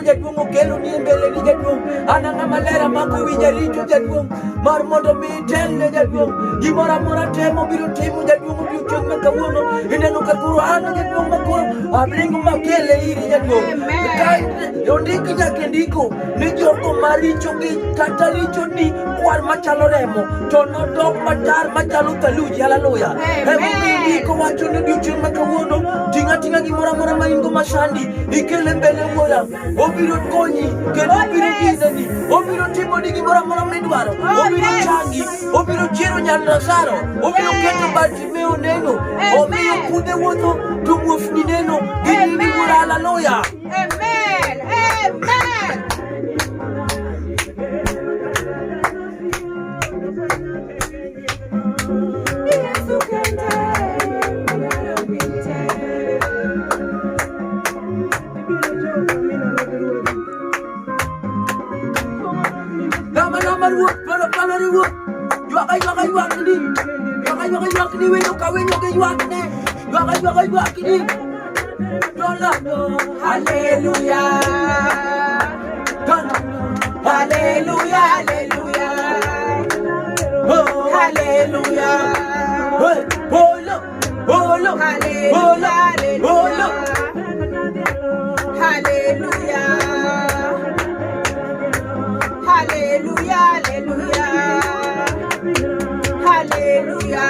jaduong' okelo ni e mbele ni jaduong'. An ang'ama ler amako wi jaricho jaduong' mar mondo mi itelne jaduong'. Gimoro amora temo biro timo jaduong' odiochieng' ma kawuono. Ineno ka koro an jaduong' ma koro abringo makele iri jaduong'. Ka ondik nyaka e ndiko ni jogo marichogi kata richoni kwar machalo remo to nodok matar machalo thaluji. Haleluya. Emomiyo ndiko wacho ni odiochieng' ma kawuono ting' ating'a gimoro amora ma in go masandi ikele mbele wuora obiro konyi kendo obiro gineni obiro timoni gimoro amora midwaro obiro changi obiro chiero nyar Lazaro obiro keto Bartimeo neno omiyo kudhe wuotho to muofni neno gi wuora haleluya. Amen. Amen. Yesu kende, pite. Lama lama ruoth palo palo ni ruoth ywak aywaka ywak ni ywak aywaka ywak ni winyo ka winyo gi ywak ni ywak aywaka ywak ni dola Haleluya. dola Haleluya, haleluya. oh Haleluya. hey polo polo polo Haleluya, polo haleluya. Haleluya. Haleluya, haleluya. Haleluya.